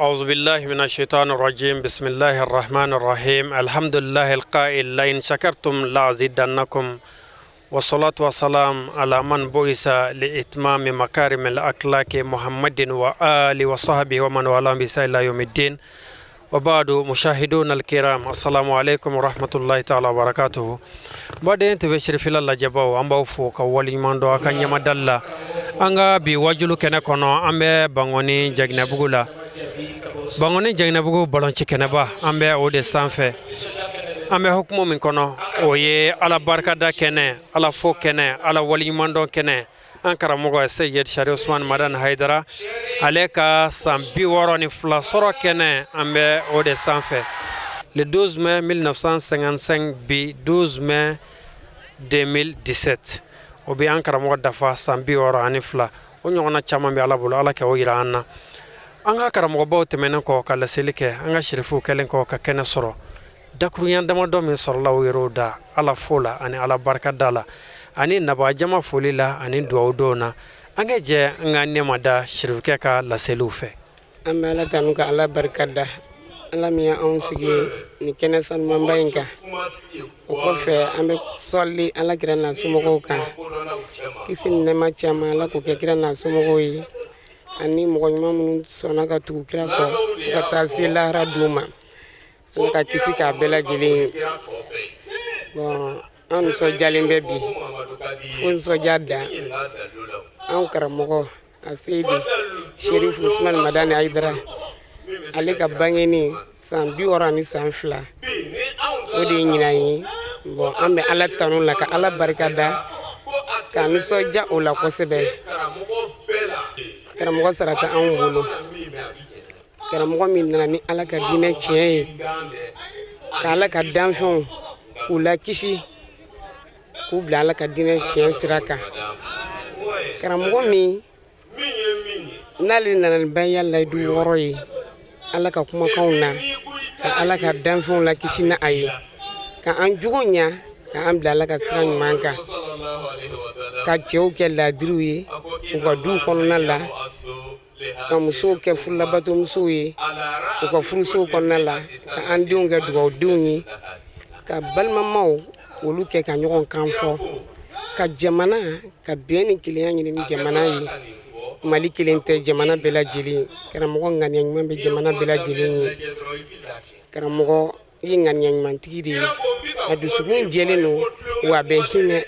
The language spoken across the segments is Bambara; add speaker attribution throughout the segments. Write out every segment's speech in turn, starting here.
Speaker 1: أعوذ بالله من الشيطان الرجيم. بسم الله الرحمن الرحيم. الحمد لله القائل: لئن شكرتم لأزيدنكم. والصلاة والسلام على من بعث لإتمام مكارم الأخلاق، محمد وآله وصحبه ومن والاه بإحسان إلى يوم الدين. وبعد، مشاهدون الكرام، السلام عليكم ورحمة الله تعالى وبركاته. Baden TV Sirifila lajɛbaw, an b'aw fo ka waleɲuman dɔn a ka ɲɛmadali la. An ka bi wajulu kɛnɛ kɔnɔ, an bɛ Bangɔni Jaginɛbugu la, Bangɔni Jaginɛbugu balonci kɛnɛba, an bɛ o de sanfɛ. An bɛ hukumu min kɔnɔ, o ye Ala barikada kɛnɛ, Ala fo kɛnɛ, Ala waleɲumandɔn kɛnɛ. An karamɔgɔ Seyid Sari Usman Madan Hayidara, ale ka san 62 sɔrɔ kɛnɛ, an bɛ o de sanfɛ. Le 12 mai 1955, bi 12 mai 2017, o bɛ an karamɔgɔ dafa san 62. O ɲɔgɔnna caman bɛ Ala bolo, Ala kɛ o yira an na. An ka karamɔgɔbaw tɛmɛnen kɔ ka laseli kɛ, an ka sirifuw kɛlen kɔ ka kɛnɛ sɔrɔ, dakurunya damadɔ min sɔrɔla o yɛrɛw da Ala fo la ani Ala barikada la ani naba jama foli la ani duwawu dɔw na, an ka jɛ an ka nɛma da sirifukɛ ka laseliw fɛ.
Speaker 2: An bɛ Ala tanu ka Ala barika da, Ala min y'anw sigi nin kɛnɛ sanumanba in kan. O kɔfɛ, an bɛ sɔli Ala kira n'a somɔgɔw kan. Kisi ni nɛɛma caman, Ala k'o kɛ kira n'a somɔgɔw ye ani mɔgɔ ɲuman minnu sɔnna ka tugu kira kɔ fo ka taa se lahara don ma. Ala ka kisi k'a bɛɛ lajɛlen ye. Bon, an nisɔndiyalen bɛ bi fo nisɔndiya dan. Anw karamɔgɔ a Seyidi Sherif Usman Madani Hayidara, ale ka bangeni san 62 san, o de ye ɲinan ye. Bon, an bɛ Ala tanu la ka Ala barika da ka nisɔndiya o la kosɛbɛ. Karamɔgɔ sara tɛ anw bolo, karamɔgɔ min nana ni Ala ka diinɛ tiɲɛ ye, ka Ala ka danfɛnw k'u lakisi, k'u bila Ala ka diinɛ tiɲɛ sira kan, karamɔgɔ min n'ale nana ni baya layidu 6 ye Ala ka kumakanw na, ka Ala ka danfɛnw lakisi ni a ye, ka an jugu ɲa, ka an bila Ala ka sira ɲuman kan, ka cɛw kɛ laadiriw ye u ka duw kɔnɔna la, ka musow kɛ furulabatomusow ye u ka furusow kɔnɔna la, ka an denw kɛ dugawudenw ye, ka balimamaw olu kɛ ka ɲɔgɔn kan fɔ, ka jamana ka bɛn ni kelenya ɲini ni jamana ye. Mali kelen tɛ, jamana bɛɛ lajɛlen. Karamɔgɔ ŋaniya ɲuman bɛ jamana bɛɛ lajɛlen ye. Karamɔgɔ i ye ŋaniya ɲumantigi de ye, a dusukun jɛlen don, wa a bɛ hinɛ.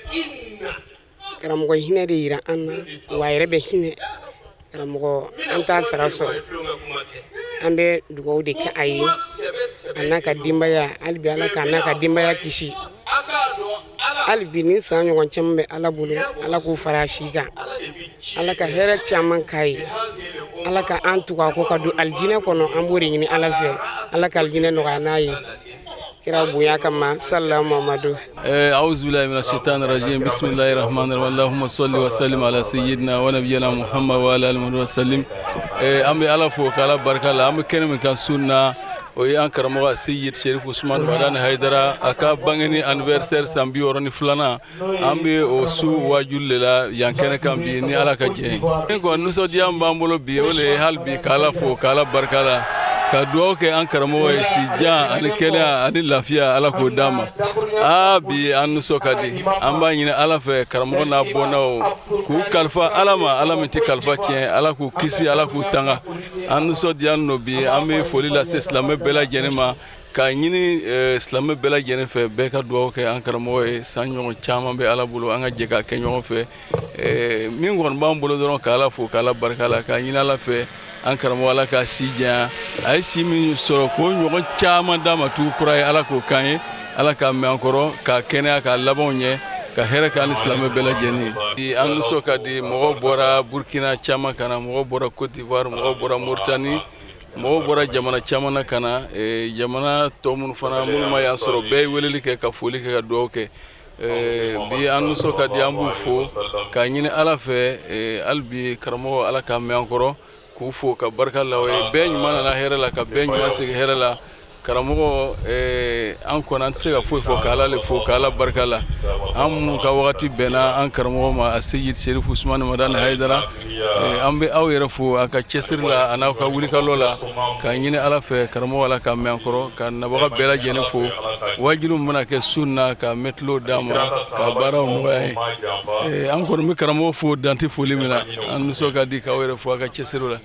Speaker 2: Karamɔgɔ hinɛ de yira an na, wa a yɛrɛ bɛ hinɛ. Karamɔgɔ, an t'a sara sɔrɔ. An bɛ dugawu de kɛ a ye, a n'a ka denbaya. Hali bi, Ala k'a n'a ka denbaya kisi. Hali bi, ni san ɲɔgɔn caman bɛ Ala bolo, Ala k'u fara a si kan. Ala ka hɛrɛ caman k'a ye. Ala ka an tugu a kɔ ka don alijinɛ kɔnɔ. An b'o de ɲini Ala fɛ. Ala ka alijinɛ nɔgɔya n'a ye kira bonya kama, sallallahu Mamadu.
Speaker 3: أعوذ بالله من الشيطان الرجيم. بسم الله الرحمن الرحيم. اللهم صل وسلم على سيدنا ونبينا محمد وعلى آله وسلم. An bɛ Ala fo k'Ala barika la. An bɛ kɛnɛ min kan su na, o ye an karamɔgɔ Seyid Sherif Usman Madani Hayidara, a ka bangeni anniversaire san 62nan. An bɛ o su wajuli de la yan kɛnɛ kan bi ni Ala ka jɛ ye. Ni kɔni nisɔndiya min b'an bolo bi, o de ye hali bi k'Ala fo k'Ala barika la, ka dugawu kɛ an karamɔgɔ ye, si jan ani kɛnɛya ani lafiya, Ala k'o d'an ma. Aa, bi an nisɔn ka di. An b'a ɲini Ala fɛ, karamɔgɔ n'a bɔnnaw, k'u kalifa Ala ma, Ala min tɛ kalifa tiɲɛ. Ala k'u kisi, Ala k'u tanga. An nisɔndiya nɔ bi, an bɛ foli lase silamɛ bɛɛ lajɛlen ma, k'a ɲini silamɛ bɛɛ lajɛlen fɛ, bɛɛ ka dugawu kɛ an karamɔgɔ ye. San ɲɔgɔn caman bɛ Ala bolo, an ka jɛ k'a kɛ ɲɔgɔn fɛ. Min kɔni b'an bolo dɔrɔn, k'Ala fo k'Ala barika la, k'a ɲini Ala fɛ, an karamɔgɔ, Ala k'a si janya. A ye si min sɔrɔ, k'o ɲɔgɔn caman d'a ma tugu kura ye. Ala k'o k'an ye, Ala k'a mɛn an kɔrɔ, k'a kɛnɛya, k'a labanw ɲɛ, ka hɛrɛ k'an ni silamɛ bɛɛ lajɛlen ye. An nisɔn ka di. Mɔgɔw bɔra Burkina caman ka na, mɔgɔw bɔra Côte d'Ivoire, mɔgɔw bɔra Mauritanie, mɔgɔw bɔra jamana caman na ka na. Jamana tɔ minnu fana, minnu ma yan sɔrɔ, bɛɛ ye weleli kɛ ka foli kɛ ka dugawu kɛ. Bi an nisɔn ka di. An b'u fo k'a ɲini Ala fɛ hali bi, karamɔgɔ, Ala k'a mɛn an kɔrɔ, k'u fo ka barika la. O ye bɛɛ ɲuman nana hɛrɛ la, ka bɛɛ ɲuman segin hɛrɛ la. Karamɔgɔ, an kɔni an tɛ se ka foyi fɔ k'Ala le fo k'Ala barika la. An minnu ka wagati bɛnna an karamɔgɔ ma, a Seyid Serifu Usumani Madani Hayidara. An bɛ aw yɛrɛ fo a ka cɛsiri la a n'aw ka wulikalɔ la, k'a ɲini Ala fɛ, karamɔgɔ, Ala ka mɛn an kɔrɔ, ka nabaga bɛɛ lajɛlen fo, waajuli mana kɛ su na, ka mɛtiliw d'an ma, ka baaraw nɔgɔya ye. An kɔni bɛ karamɔgɔ fo dan tɛ foli min na. An nisɔn ka di k'aw yɛrɛ fo a ka cɛsiri la.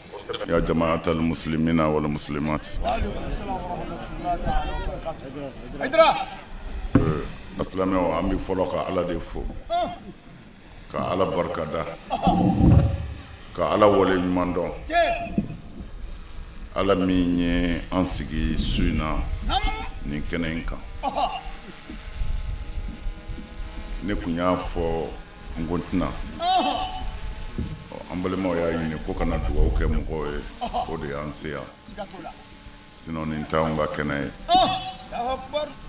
Speaker 4: Ya jama'atal muslimina wal muslimat, silamɛw, an bɛ fɔlɔ ka Ala de fo, ka Ala barikada, ka Ala wale ɲuman dɔn, Ala min ye an sigi su in na nin kɛnɛ in kan. Ne tun y'a fɔ n ko n tɛna, an balimaw y'a ɲini ko ka na dugawu kɛ mɔgɔw ye, o de y'an se yan. Sinon nin t'anw ka kɛnɛ ye.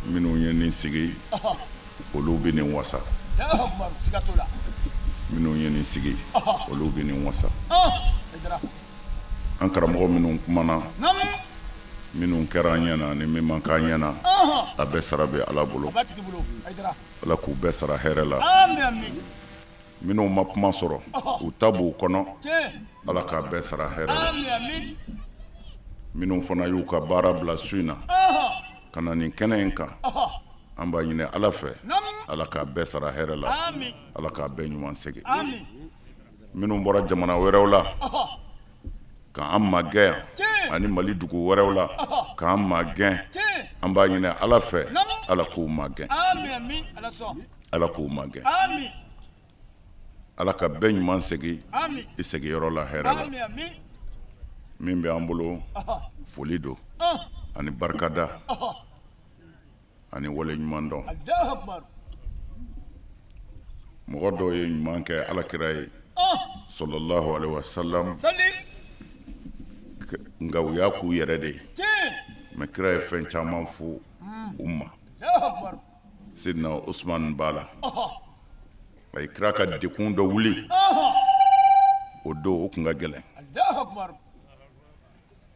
Speaker 4: Minnu ye nin sigi, olu bɛ nin wasa. Minnu ye nin sigi, olu bɛ nin wasa. An karamɔgɔ minnu kumana, minnu kɛra an ɲɛ na ni min ma k'an ɲɛ na, a bɛɛ sara bɛ Ala bolo. Ala k'u bɛɛ sara hɛrɛ la. Minnu ma kuma sɔrɔ, u ta b'u kɔnɔ, Ala k'a bɛɛ sara hɛrɛ la. Minnu fana y'u ka baara bila su in na ka na nin kɛnɛ in kan, an b'a ɲini Ala fɛ, Ala k'a bɛɛ sara hɛrɛ la, Ala k'a bɛɛ ɲuman segin. Minnu bɔra jamana wɛrɛw la k'an magɛn yan, ani Mali dugu wɛrɛw la k'an magɛn, an b'a ɲini Ala fɛ, Ala k'u magɛn. Ala k'u magɛn. Ala ka bɛɛ ɲuman segin i segiyɔrɔ la hɛrɛ la. Min bɛ an bolo, foli don ani barikada ani wale ɲuman dɔn. Mɔgɔ dɔw ye ɲuman kɛ Ala kira ye, sɔlɔlahu alayihi wa salam, nka u y'a k'u yɛrɛ de ye. Mais kira ye fɛn caman fɔ u ma. Sidina Usman b'a la, a ye kira ka dekun dɔ wuli o don, o tun ka gɛlɛn.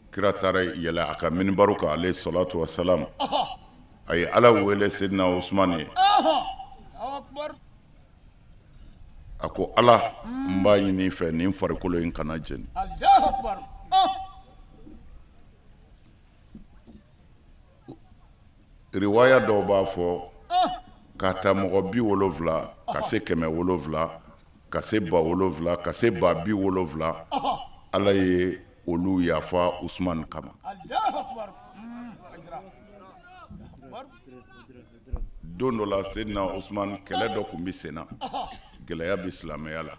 Speaker 4: Kira taara yɛlɛ a ka minibaru kan, alayhi salatu wa salam, a ye Ala wele Sidina Usman ye. A ko Ala, n b'a ɲini i fɛ, nin farikolo in kana jeni. Riwaya dɔw b'a fɔ k'a ta mɔgɔ 70 ka se 700, ka se 7000, ka se 70000, Ala ye olu yafa Usumani kama. Don dɔ la, Seyidina Usumani, kɛlɛ dɔ tun bɛ sen na, gɛlɛya bɛ silamɛya la,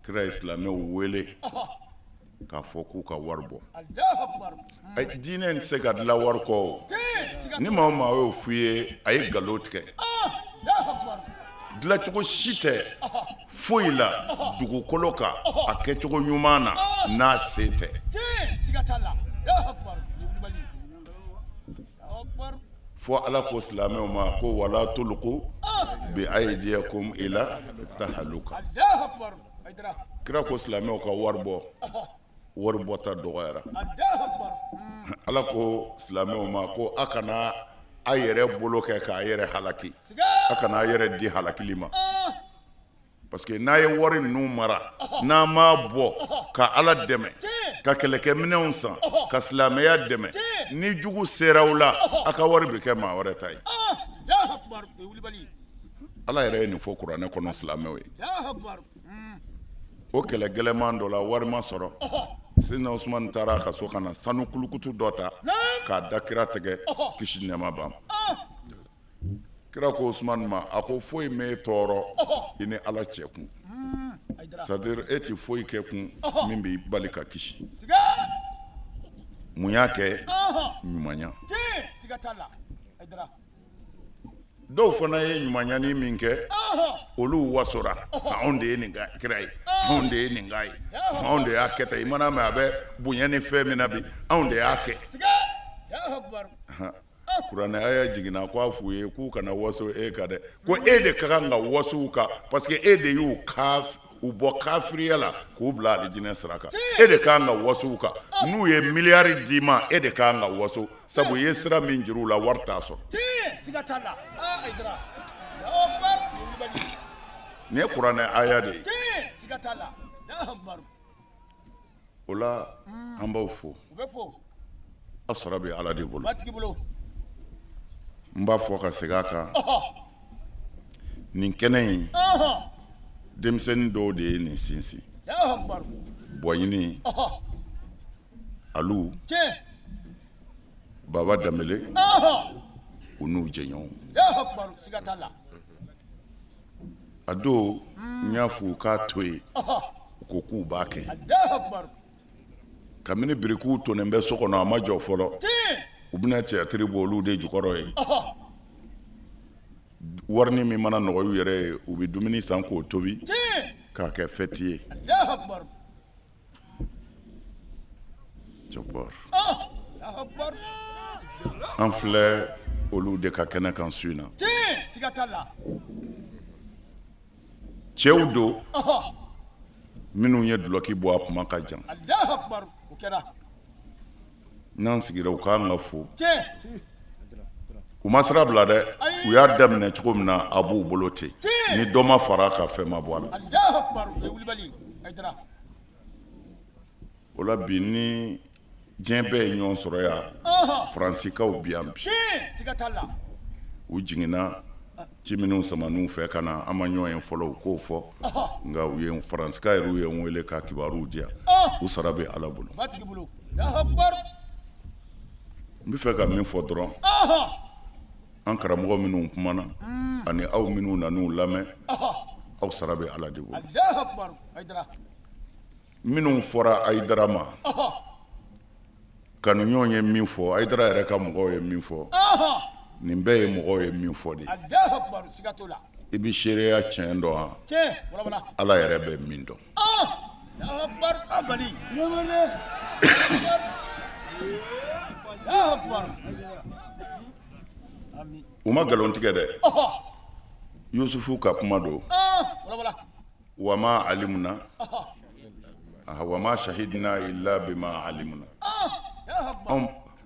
Speaker 4: kira ye silamɛw wele k'a fɔ k'u ka wari bɔ. Diinɛ in tɛ se ka dilan wari kɔ o. Ni maa o maa y'o f'i ye, a ye nkalon tigɛ. Dilancogo si tɛ foyi la dugukolo kan a kɛcogo ɲuman na n'a se tɛ. Fo Ala ko silamɛw ma ko wala tuluku bi ayidiyakum ila tahaluka. Kira ko silamɛw ka wari bɔ, wari bɔta dɔgɔyara. Ala ko silamɛw ma ko a kana a yɛrɛ bolo kɛ k'a yɛrɛ halaki, a kana a yɛrɛ di halakili ma, parce que n'a ye wari ninnu mara, n'a m'a bɔ ka Ala dɛmɛ, ka kɛlɛkɛminɛnw san, ka silamɛya dɛmɛ, ni jugu sera aw la, a ka wari bɛ kɛ maa wɛrɛ ta ye. Ala yɛrɛ ye nin fɔ kuranɛ kɔnɔ silamɛw ye. O kɛlɛ gɛlɛnman dɔ la, wari ma sɔrɔ. Sidina Usumani taara a ka so ka na sanu kulukutu dɔ ta k'a da kira tɛgɛ, kisi nɛɛma b'a ma. Kira ko Usumani ma, a ko foyi m'e tɔɔrɔ i ni Ala cɛ kun, c'est à dire e tɛ foyi kɛ kun min b'i bali ka kisi. Mun y'a kɛ? Ɲumanya. Dɔw fana ye ɲumanyani min kɛ, olu wasora: anw de ye nin kira ye, anw de ye nin k'a ye, anw de y'a kɛ tan. I mana mɛn a bɛ bonya ni fɛn min na bi, anw de y'a kɛ. Kuranɛ aya jiginna ko a f'u ye k'u kana waso e kan dɛ, ko e de ka kan ka waso u kan, parce que e de y'u u bɔ kafiriya la k'u bila alijinɛ sira kan. E de ka kan ka waso u kan. N'u ye miliyari d'i ma, e de ka kan ka waso, sabu i ye sira min jira u la, wari t'a sɔrɔ. Nin ye kuranɛ aya de ye. O la an b'aw fo, aw sara bɛ Ala de bolo. N b'a fɔ ka segin a kan, nin kɛnɛ in denmisɛnnin dɔw de ye nin sinsin, Bɔɲini, Alu, Baba Danbele u n'u jɛɲɔgɔnw. A don n y'a fɔ u k'a to yen, u ko k'u b'a kɛ. Kabini birikiw tonnen bɛ so kɔnɔ, a ma jɔ fɔlɔ, u bɛna tiyatiri bɔ olu de jukɔrɔ ye. Warini min mana nɔgɔya u yɛrɛ ye, u bɛ dumuni san k'o tobi k'a kɛ fɛti ye. An filɛ olu de ka kɛnɛ kan su in na. Cɛw don minnu ye dulɔki bɔ a kuma ka jan. N'an sigira u k'an ka fo. U ma sira bila dɛ, u y'a daminɛ cogo min na a b'u bolo ten, ni dɔ ma fara a kan fɛn ma bɔ a la. O la bi ni diɲɛ bɛɛ ye ɲɔgɔn sɔrɔ yan, Faransikaw bi yan bi, u jiginna ci minnu saman'u fɛ ka na, an ma ɲɔgɔn ye fɔlɔ, u k'o fɔ, nka u ye Faransika yɛrɛ ye n wele ka kibaruw di yan, u sara bɛ Ala bolo. N bɛ fɛ ka min fɔ dɔrɔn, an karamɔgɔ minnu kumana ani aw minnu nan'u lamɛn, aw sara bɛ Ala de bolo. Minnu fɔra Ayidara ma, kanuɲɔgɔn ye min fɔ, Ayidara yɛrɛ ka mɔgɔw ye min fɔ, nin bɛɛ ye mɔgɔw ye min fɔ de ye. I bɛ seereya tiɲɛ dɔn wa? Ala yɛrɛ bɛ min dɔn. U ma nkalon tigɛ dɛ. Yusufu ka kuma don. Wama alimuna wama shahidina illa bima alimuna.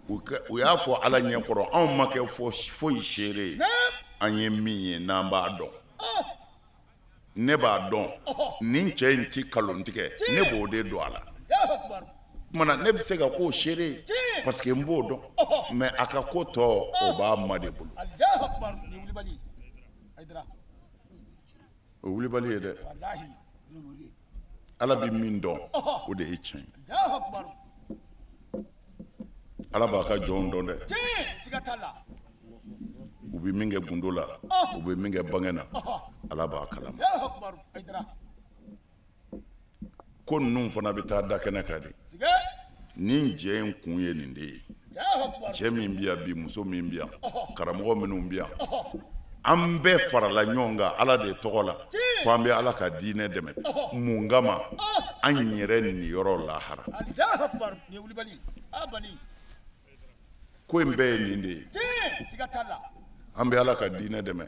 Speaker 4: U y'a fɔ Ala ɲɛ kɔrɔ, anw ma kɛ foyi seere ye, an ye min ye n'an b'a dɔn. Ne b'a dɔn nin cɛ in tɛ nkalon tigɛ, ne b'o de dɔn a la. Tuma na ne bɛ se ka k'o seere ye parce que n b'o dɔn, mais a ka ko tɔ o b'a ma de bolo. O wulibali ye dɛ, Ala bɛ min dɔn o de ye tiɲɛ ye. Ala b'a ka jɔnw dɔn dɛ, u bɛ min kɛ gundo la, u bɛ min kɛ bange na, Ala b'a kalama. Ko ninnu fana bɛ taa da kɛnɛ kan de. Nin jɛ in kun ye nin de ye. Cɛ min bɛ yan bi, muso min bɛ yan, karamɔgɔ minnu bɛ yan, an bɛɛ farala ɲɔgɔn kan Ala de tɔgɔ la ko an bɛ Ala ka diinɛ dɛmɛ. Mun kama? An yɛrɛ niyɔrɔ lahara. Ko in bɛɛ ye nin de ye. An bɛ Ala ka diinɛ dɛmɛ.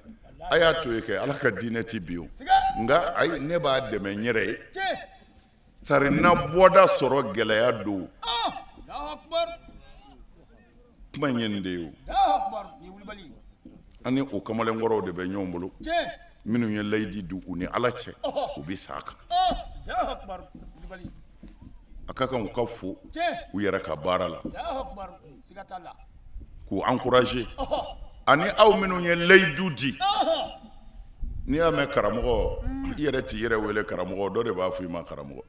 Speaker 4: A y'a to yen kɛ, Ala ka diinɛ tɛ bin o, nka ayi, ne b'a dɛmɛ n yɛrɛ ye. Tari na bɔda sɔrɔ gɛlɛya don. Kuma in ye nin de ye o. An ni o kamalenkɔrɔw de bɛ ɲɔgɔn bolo, minnu ye layidu di u ni Ala cɛ, u bɛ sa a kan. A ka kan u ka fo u yɛrɛ ka baara la, k'u encourager, ani aw minnu ye layidu di. N'i y'a mɛn karamɔgɔ, i yɛrɛ t'i yɛrɛ wele karamɔgɔ, dɔ de b'a fɔ i ma karamɔgɔ.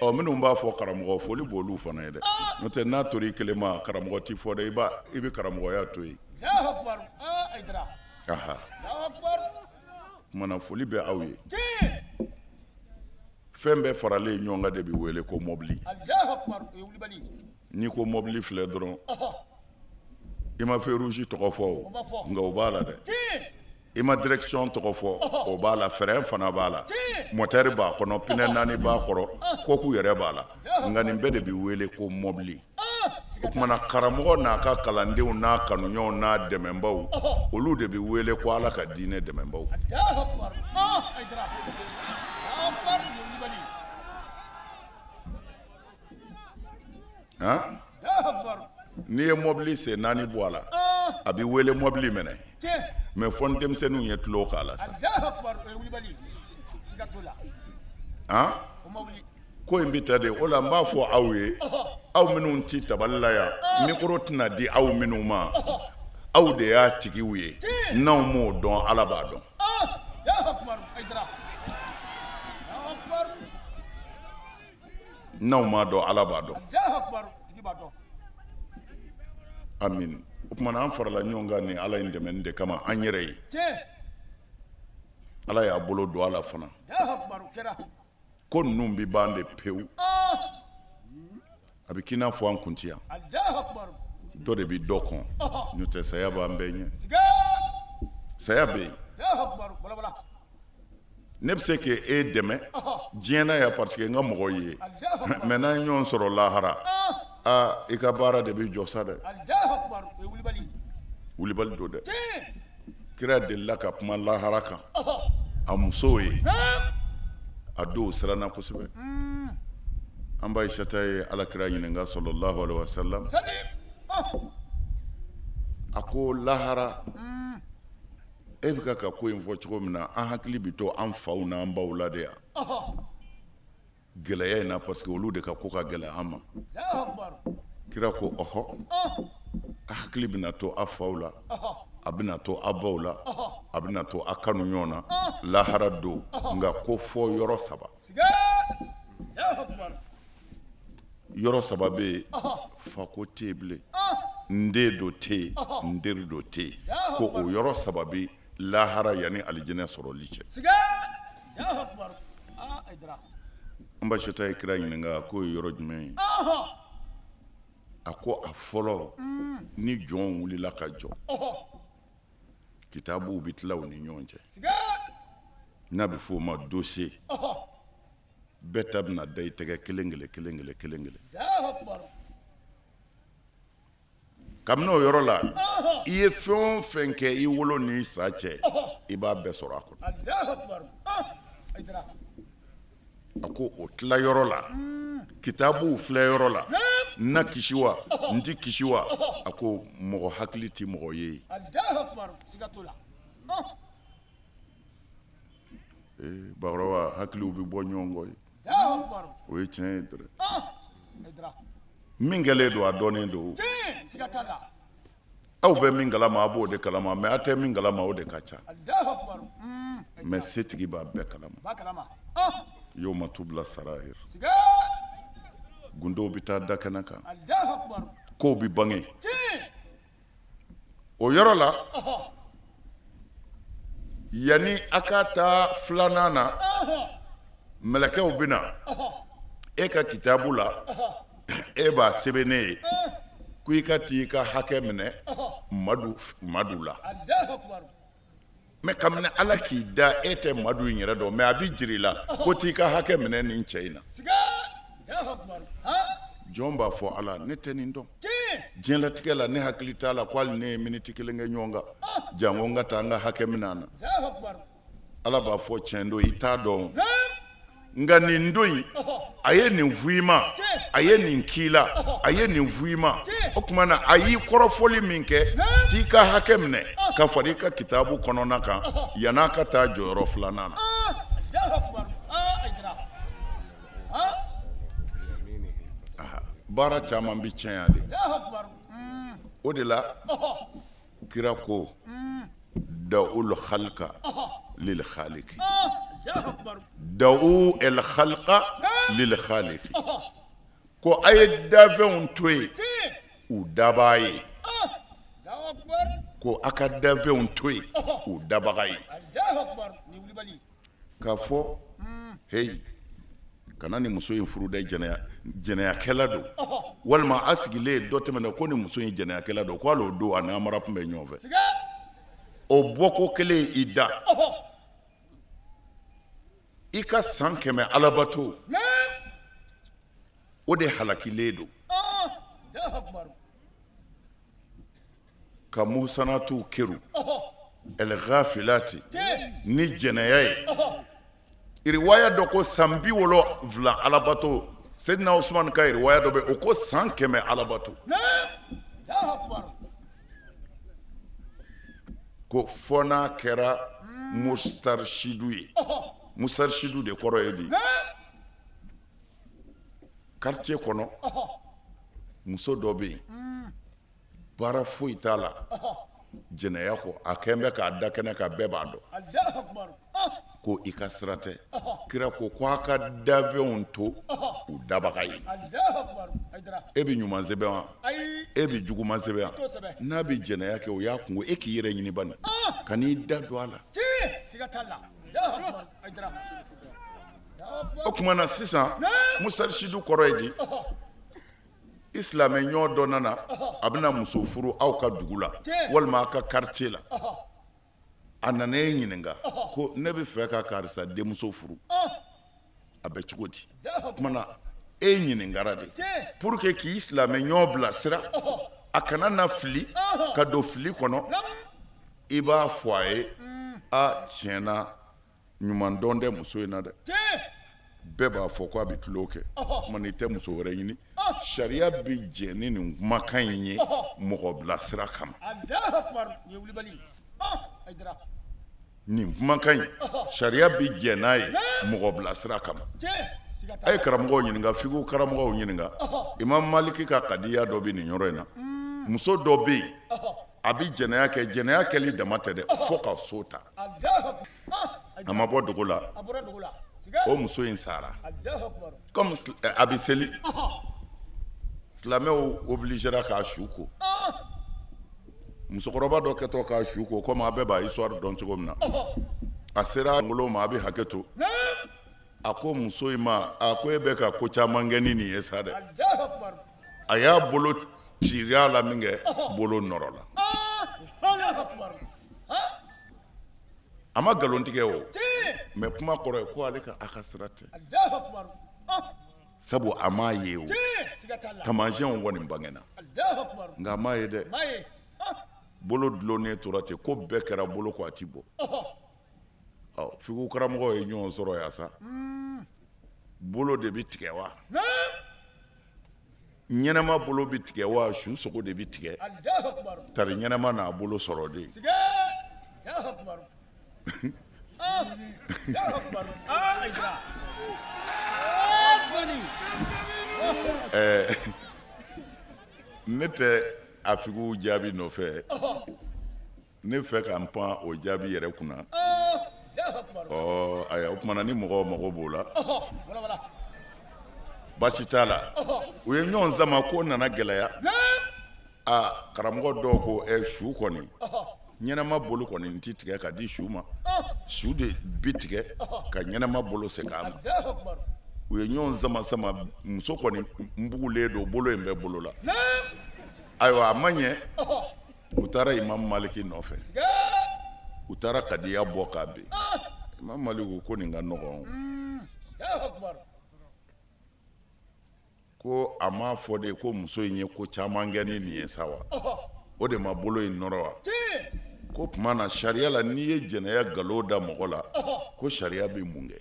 Speaker 4: Ɔ minnu b'a fɔ karamɔgɔ, foli b'olu fana ye dɛ. N'o tɛ n'a tora i kelen ma, karamɔgɔ t'i fɔ dɛ, i bɛ karamɔgɔya to yen. Aha, tuma na foli bɛ aw ye. Fɛn bɛɛ faralen ɲɔgɔn kan de bɛ wele ko mɔbili. N'i ko mɔbili filɛ dɔrɔn, i ma feu rouge tɔgɔ fɔ o, nka o b'a la dɛ. I ma direction tɔgɔ fɔ, o b'a la, frein fana b'a la, moteur b'a kɔnɔ, pneu naani b'a kɔrɔ, coque yɛrɛ b'a la, nka nin bɛɛ de bɛ wele ko mɔbili. O tuma na karamɔgɔ n'a ka kalandenw n'a kanuɲɔgɔnw n'a dɛmɛbaw, olu de bɛ wele ko Ala ka diinɛ dɛmɛbaw. N'i ye mɔbili sen naani bɔ a la, a bɛ wele mɔbili mɛnɛ, mais fo ni denmisɛnninw ye tulon k'a la sa. Ko in bɛ ta de o la n b'a fɔ aw ye aw minnu tɛ tabali la yan mikoro tɛna di aw minnu ma aw de y'a tigiw ye n'aw m'o dɔn ala b'a dɔn n'aw m'a dɔn ala b'a dɔn amin o tuma na an farala ɲɔgɔn kan ni ala in dɛmɛni de kama an yɛrɛ ye ala y'a bolo don a la fana ko ninnu bɛ ban de pewu a bɛ k'i n'a fɔ an kun ti yan dɔ de bɛ dɔ kɔn n'o tɛ saya b'an bɛɛ ɲɛ saya bɛ yen ne bɛ se k'e dɛmɛ diɲɛ na yan parce que n ka mɔgɔ ye mais n'an ye ɲɔgɔn sɔrɔ lahara aa i ka baara de bɛ jɔ sa dɛ wulibali don dɛ kira delila ka kuma lahara kan a musow ye a dɔw siranna kosɛbɛ an ba Ayisata ye ala kira ɲininka sallallahu alaihi wasallam a ko lahara e bɛ ka ko in fɔ cogo min na an hakili bɛ to an faw n'an baw la de yan gɛlɛya in na parce que olu de ka ko ka gɛlɛn an ma kira ko ɔhɔ a hakili bɛna to a faw la a bɛna to a baw la a bɛna to a kanu ɲɔgɔn na lahara don nka ko fɔ yɔrɔ saba yɔrɔ saba bɛ yen fako tɛ yen bilen n den dɔ tɛ yen n teri dɔ tɛ yen ko o yɔrɔ saba bɛ lahara yanni alijinɛ sɔrɔli cɛ an ba Ayisata ye kira ɲininka k'o ye yɔrɔ jumɛn ye a ko a fɔlɔ ni jɔn wulila ka jɔ kitabuw bɛ tila u ni ɲɔgɔn cɛ n'a bɛ f'o ma dossier bɛɛ ta bɛna da i tɛgɛ kelen kelen kelen kelen kelen kelen kabini o yɔrɔ la i ye fɛn o fɛn kɛ i wolo ni sa cɛ i b'a bɛɛ sɔrɔ a kɔnɔ a ko o tila yɔrɔ la kitabuw filɛ yɔrɔ la n na kisi wa n tɛ kisi wa a ko mɔgɔ hakili tɛ mɔgɔ ye ee bakɔrɔba hakiliw bɛ bɔ ɲɔgɔn kɔ ye o ye tiɲɛ ye dɛrɛ min kɛlen don a dɔnnen don aw bɛ min kalama a b'o de kalama mais a tɛ min kalama o de ka ca mais setigi b'a bɛɛ kalama yawma tubla sarair gundow bɛ taa da kɛnɛ kan kow bɛ bange o yɔrɔ la yanni a ka taa filanan na mɛlɛkɛw bɛ na e ka kitabu la e b'a sɛbɛnnen ye ko i ka t'i ka hakɛ minɛ madu madu la mais kabini ala k'i da e tɛ madu in yɛrɛ dɔn mais a bɛ jira i la ko t'i ka hakɛ minɛ nin cɛ in na jɔn b'a fɔ ala ne tɛ nin dɔn diɲɛlatigɛ la ne hakili t'a la ko hali ne ye miniti kelen kɛ ɲɔgɔn kan janko n ka taa n ka hakɛ minɛ a na ala b'a fɔ tiɲɛ don i t'a dɔn nka nin don in a ye nin fɔ i ma a ye nin k'i la a ye nin fɔ i ma o tuma na a y'i kɔrɔfɔli min kɛ t'i ka hakɛ minɛ ka fara i ka kitabu kɔnɔna kan yann'a ka taa jɔyɔrɔ filanan na baara caman bɛ tiɲɛ yan de o de la kira ko da'ul khalqa lil khaliqi da'u el khalqa lil khaliqi ko a ye dafɛnw to yen u dabaa ye ko a ka dafɛnw to yen u dabaga ye k'a fɔ heyi kana nin muso in furu dɛ jɛnɛya jɛnɛyakɛla don walima a sigilen dɔ tɛmɛna ko nin muso in jɛnɛyakɛla don ko hali o don a n'Amara tun bɛ ɲɔgɔn fɛ o bɔko kelen i da i ka san 100 alabato o de halakilen don ka muhsanatu keru el-ghafilati ni jɛnɛya ye riwaya dɔ ko san 70 alabato Seydina Usman ka riwaya dɔ bɛ o ko san 100 alabato ko fɔ n'a kɛra mustarshidu ye mustarshidu de kɔrɔ ye di Quartier kɔnɔ, muso dɔ bɛ yen, baara foyi t'a la jɛnɛya kɔ, a kɛn bɛ k'a da kɛnɛ kan, bɛɛ b'a dɔn ko i ka sira tɛ. Kira ko ko a ka danfɛnw to u dabaga ye. E bɛ ɲuman sɛbɛn wa, e bɛ juguman sɛbɛn wa? N'a bɛ jɛnɛya kɛ, o y'a kunko, e k'i yɛrɛ ɲini bani, kan'i da don a la. O tuma na sisan, musarisidu kɔrɔ ye di? I silamɛ ɲɔgɔn dɔ nana, a bɛna muso furu aw ka dugu la walima aw ka quartier la. A nana e ɲininka ko ne bɛ fɛ ka karisa denmuso furu, a bɛ cogo di? O tuma na e ɲininkara de pour que k'i silamɛ ɲɔgɔn bilasira, a kana na fili ka don fili kɔnɔ. I b'a fɔ a ye: a tiɲɛ na, ɲuman dɔn tɛ muso in na dɛ, bɛɛ b'a fɔ ko a bɛ tulon kɛ, tuma i tɛ muso wɛrɛ ɲini. Sariya bɛ jɛn ni nin kumakan in ye mɔgɔ bilasira kama. Nin kumakan in, sariya bɛ jɛn n'a ye mɔgɔ bilasira kama. A ye karamɔgɔw ɲininka, fiqhu karamɔgɔw ɲininka. Imam Maliki ka kadiya dɔ bɛ nin yɔrɔ in na. Muso dɔ bɛ yen, a bɛ jɛnɛya kɛ, jɛnɛya kɛli dama tɛ dɛ, fo ka so ta. A ma bɔ dogo la, o muso in sara. Comme a bɛ seli, silamɛw obligera k'a su ko. Musokɔrɔba dɔ kɛtɔ k'a su ko, komi a bɛɛ b'a histoire dɔn cogo min na, a sera ngolo ma, a bɛ hakɛ to, a ko muso in ma, a ko e bɛ ka ko caman kɛ ni nin ye sa dɛ. A y'a bolo tiri a la min kɛ, bolo nɔrɔ la. A ma nkalon tigɛ o, mais kuma kɔrɔ ye ko ale ka a ka sira tɛ, sabu a m'a ye o taamasiyɛnw kɔni bangena, nka a m'a ye dɛ. Bolo dulonnen tora ten, ko bɛɛ kɛra bolo kɔ, a ti bɔ. Ɔ, fiqhu karamɔgɔw ye ɲɔgɔn sɔrɔ yan sa, bolo de bɛ tigɛ wa, ɲɛnɛma bolo bɛ tigɛ wa, su sogo de bɛ tigɛ? Tari ɲɛnɛma n'a bolo sɔrɔ de. Ɛɛ, ne tɛ a fiqhu jaabi nɔfɛ, ne fɛ ka n pan o jaabi yɛrɛ kunna. Ɔ ayiwa, o tuma na ni mɔgɔw mago b'o la, baasi t'a la. U ye ɲɔgɔn sama, ko nana gɛlɛya. A karamɔgɔ dɔw ko ɛ, su kɔni, ɲɛnama bolo kɔni n ti tigɛ ka di su ma, su de bi tigɛ ka ɲɛnama bolo segin a ma. U ye ɲɔgɔn sama sama, muso kɔni bugulen don, bolo in bɛ bolo la. Ayiwa, a ma ɲɛ, u taara Imam Maliki nɔfɛ, u taara kadiya bɔ k'a bin. Imam Maliki ko nin ka nɔgɔn, ko a m'a fɔ de ko muso in ye ko caman kɛ ni nin ye sa wa, o de ma bolo in nɔrɔ wa? Ko tuma na sariya la, n'i ye jɛnɛya nkalon da mɔgɔ la, ko sariya bɛ mun kɛ?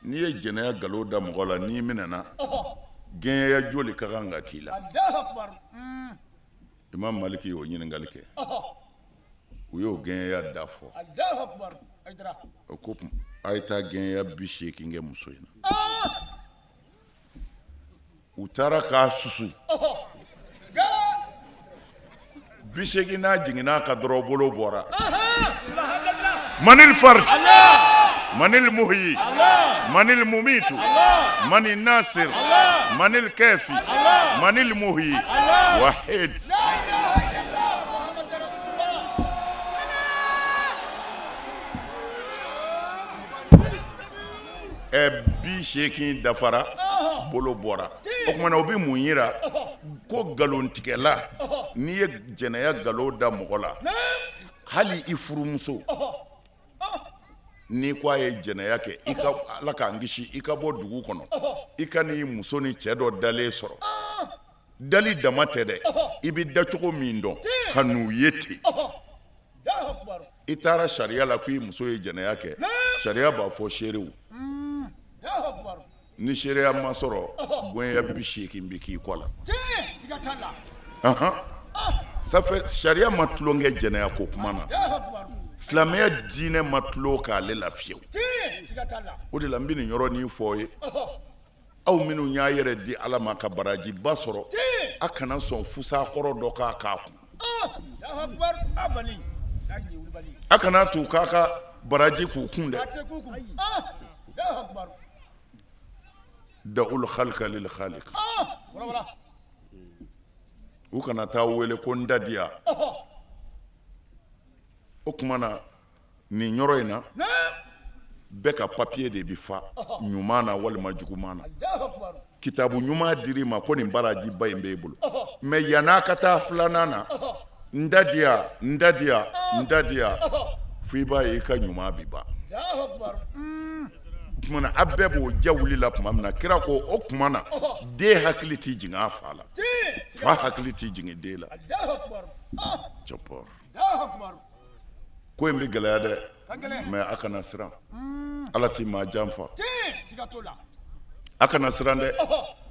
Speaker 4: N'i ye jɛnɛya nkalon da mɔgɔ la, n'i minɛna, gɛɲɛya joli ka kan ka k'i la? Imam Maliki y'o ɲininkali kɛ, u y'o gɛɲɛya da fɔ. O ko a ye taa gɛɲɛya 80 kɛ muso in na. U taara k'a susu 80 n'a jiginna ka dɔrɔn, bolo bɔra. Manil fard, manil muhyi, manil mumitu, manil nasir, manil kafi, manil muhyi, wahid. Ɛ, 80 dafara, bolo bɔra. O tuma na, o bɛ mun yira? Ko nkalontigɛla, n'i ye jɛnɛya nkalon da mɔgɔ la, hali i furumuso, n'i ko a ye jɛnɛya kɛ, i ka Ala k'an kisi, i ka bɔ dugu kɔnɔ, i ka n'i muso ni cɛ dɔ dalen sɔrɔ, dali dama tɛ dɛ, i bɛ dacogo min dɔn ka n'u ye ten, i taara sariya la ko i muso ye jɛnɛya kɛ, sariya b'a fɔ seerew. Ni seereya ma sɔrɔ, gɛɲɛya 80 bɛ k'i kɔ la. Ça fait sariya ma tulon kɛ jɛnɛya ko kuma na, silamɛya diinɛ ma tulon k'ale la fiyewu. O de la n bɛ nin yɔrɔnin fɔ ye. Aw minnu y'a yɛrɛ di Ala ma ka barajiba sɔrɔ, a kana sɔn fusa kɔrɔ dɔ k'a k'a kun. A kana t'u k'a ka baraji k'u kun dɛ. Da'ul khalqa lil khaliq. U kana taa wele ko n ta diya. O tuma na nin yɔrɔ in na bɛɛ ka papiye de bɛ fa ɲuman na walima juguman na kitabu ɲuman dir'i ma ko nin barajiba in b'e bolo mais yann'a ka taa filanan na n ta diya n ta diya n ta diya fo i b'a ye i ka ɲuman bi ban tuma na a bɛɛ b'o ja wuli la tuma min na kira ko o tuma na den hakili tɛ jigin a fa la fa hakili tɛ jigin den la cɛpɔr ko in bɛ gɛlɛya dɛ mais a kana siran ala tɛ maa janfa a kana siran dɛ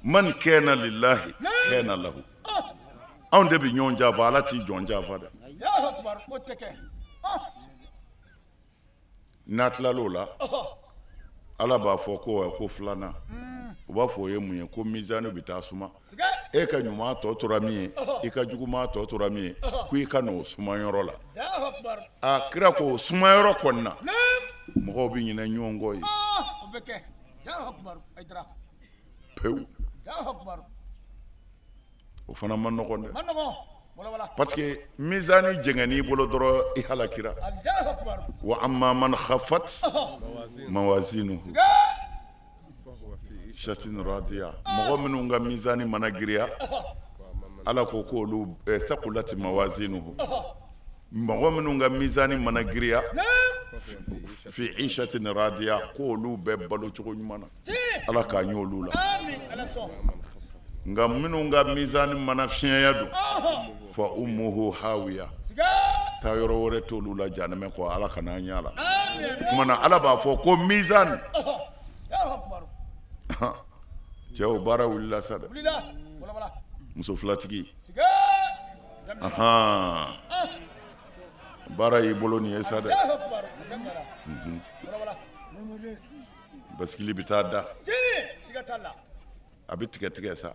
Speaker 4: man kana lillahi kana lahu anw de bɛ ɲɔgɔn janfa ala t'i jɔn janfa dɛ n'a tilal'o la ala b'a fɔ ko ko filanan u b'a fɔ o ye mun ye ko mizani bɛ taa suma e ka ɲuman tɔ tora min ye i ka juguman tɔ tora min ye ko i ka n'o suma yɔrɔ la a kira ko o suma yɔrɔ kɔni na mɔgɔw bɛ ɲinɛ ɲɔgɔn kɔ yen pewu o fana man nɔgɔn dɛ parce que mizani jɛngɛn'i bolo dɔrɔn i halakira wa amma man khafat mawazinuhu shatin radiya mɔgɔ minnu ka mizani mana giriya ala ko k'olu sakulati mawazinuhu mɔgɔ minnu ka mizani mana giriya fi ishatin radiya k'olu bɛ balo cogo ɲuman na ala k'an y'olu la nka minnu ka mizani mana fiɲɛya dun fa ummuhu hawiya taa yɔrɔ wɛrɛ t'olu la janɛmɛ kɔ ala kana an y'a la tuma na ala b'a fɔ ko mizani cɛw baara wulila sa dɛ muso filatigi baara y'i bolo nin ye sa dɛ basikili bɛ taa da a bɛ tigɛ tigɛ sa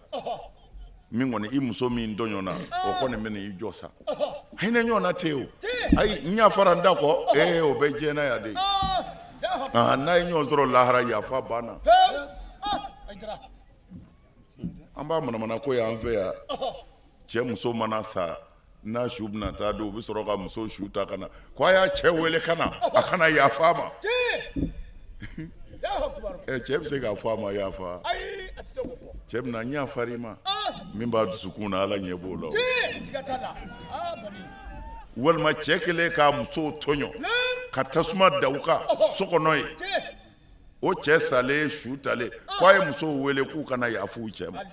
Speaker 4: min kɔni i muso min tɔɲɔna o kɔni bɛ i jɔ sa hinɛ ɲɔgɔn na tɛ o ayi n yafara n da kɔ ee o bɛ diɲɛ na yan de n'a ye ɲɔgɔn sɔrɔ lahara yafa banna an b'a manamana ko y'an fɛ yan cɛ muso mana sa n'a su bɛna taa don u bɛ sɔrɔ ka muso su ta ka na ko a y'a cɛ wele ka na a ka na yafa a ma ɛ cɛ bɛ se k'a fɔ a ma yafa cɛ bɛna n yafara i ma min b'a dusukun na ala ɲɛ b'o la walima cɛ kelen k'a muso tɔɲɔ ka tasuma da u kan so kɔnɔ yen o cɛ salen su talen ko a ye musow wele k'u ka na yafa u cɛ ma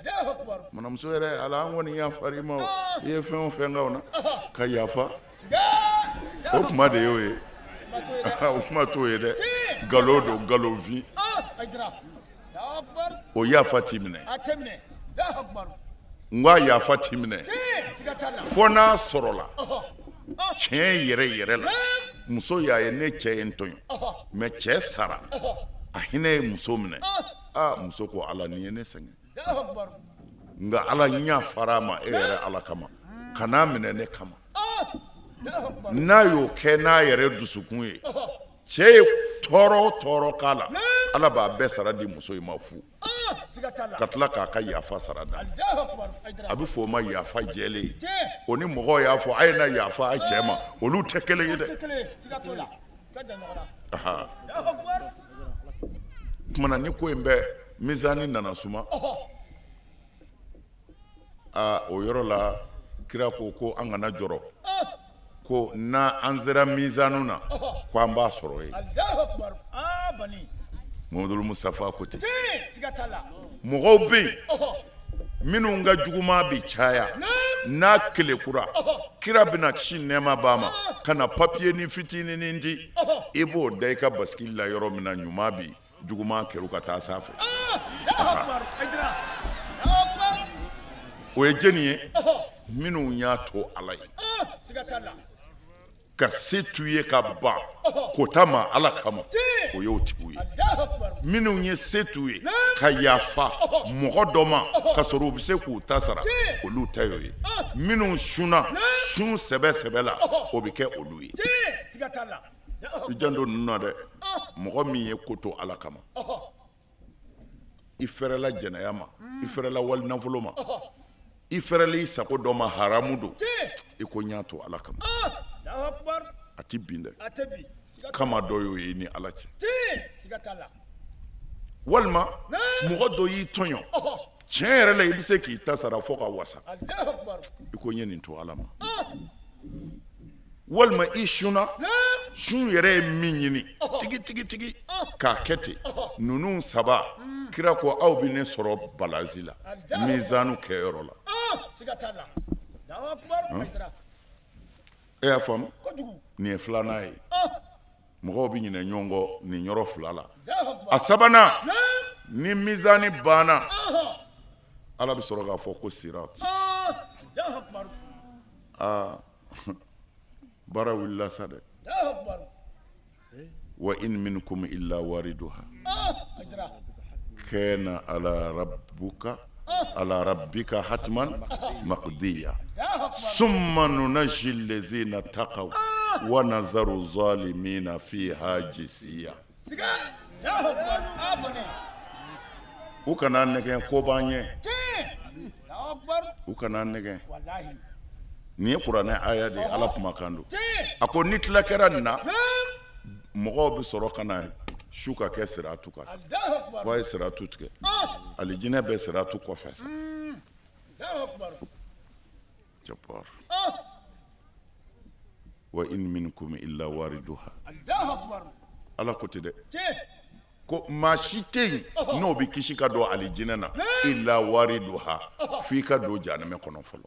Speaker 4: mana muso yɛrɛ ala an kɔni yafara i ma i ye fɛn o fɛn k'anw na ka yafa o kuma de y'o ye o kuma t'o ye dɛ nkalon don nkalonfin o yafa t'i minɛ n ko a yafa t'i minɛ fo n'a sɔrɔla tiɲɛ yɛrɛ yɛrɛ la muso y'a ye ne cɛ ye n tɔɲɔ mais cɛ sara a hinɛ ye muso minɛ aa muso ko ala nin ye ne sɛgɛn nka ala n yafara a ma e yɛrɛ ala kama kan'a minɛ ne kama n'a y'o kɛ n'a yɛrɛ dusukun ye cɛ ye tɔɔrɔ o tɔɔrɔ k'a la ala b'a bɛɛ sara di muso in ma fu ka tila k'a ka yafa sara da a bɛ fɔ o ma yafa jɛlen o ni mɔgɔw y'a fɔ a ye na yafa a cɛ ma olu tɛ kelen ye dɛ tuma na ni ko in bɛɛ mizani nana suma aa o yɔrɔ la kira ko ko an kana jɔrɔ ko n'an sera mizanu na ko an b'a sɔrɔ yen Muhamadu Mustafa ko ten mɔgɔw bɛ yen minnu ka juguman bɛ caya n'a kelekura kira bɛna kisi nɛɛma b'a ma ka na papiye ni fitinin di i b'o da i ka basikili la yɔrɔ min na ɲuman bɛ juguman kɛrun ka taa sanfɛ o ye jɛni ye minnu y'a to ala ye. Ka se t'u ye ka ban kota ma Ala kama, o y'o tigiw ye. Minnu ye se t'u ye ka yafa mɔgɔ dɔ ma ka sɔrɔ u bɛ se k'u ta sara, olu ta y'o ye. Minnu sunna sun sɛbɛ sɛbɛ la, o bɛ kɛ olu ye. I janto ninnu na dɛ, mɔgɔ min ye ko to Ala kama, i fɛrɛla jɛnɛya ma, i fɛrɛla wali nafolo ma, i fɛrɛla i sago dɔ ma, haramu don, i ko n y'a to Ala kama, a tɛ bin dɛ. Kama dɔ y'o ye ni Ala cɛ. Walima mɔgɔ dɔ y'i tɔɲɔ tiɲɛ yɛrɛ la, i bɛ se k'i ta sara fo ka wasa, i ko n ye nin to Ala ma. Walima i sunna, sun yɛrɛ ye min ɲini tigi tigi tigi k'a kɛ ten. Ninnu saba, kira ko aw bɛ ne sɔrɔ balansi la, mizanu kɛyɔrɔ la. E y'a faamu, nin ye filanan ye. Mɔgɔw bɛ ɲinɛ ɲɔgɔn kɔ nin yɔrɔ fila la. A sabanan, ni mizani banna, Ala bɛ sɔrɔ k'a fɔ ko sirat. Aa, baara wulila sa dɛ. Wa in minkum illa wariduha kana ala rabbuka ala rabbika hatman maqdiya summa nunajji allazina taqaw wa nazaru zalimina fiha jisiya. U kana nɛgɛn ko b'an ɲɛ, u kana nɛgɛn. Nin ye kuranɛ aya de ye, Ala kumakan don. A ko ni tila kɛra nin na, mɔgɔw bɛ sɔrɔ ka na su ka kɛ siratu kan sa. Ko a ye siratu tigɛ, alijinɛ bɛ siratu kɔfɛ sa. Jabbar. Wa in minkum illa wariduha. Ala ko ten dɛ, ko maa si tɛ yen n'o bɛ kisi ka don alijinɛ na, illa wariduha, f'i ka don janɛmɛ kɔnɔ fɔlɔ.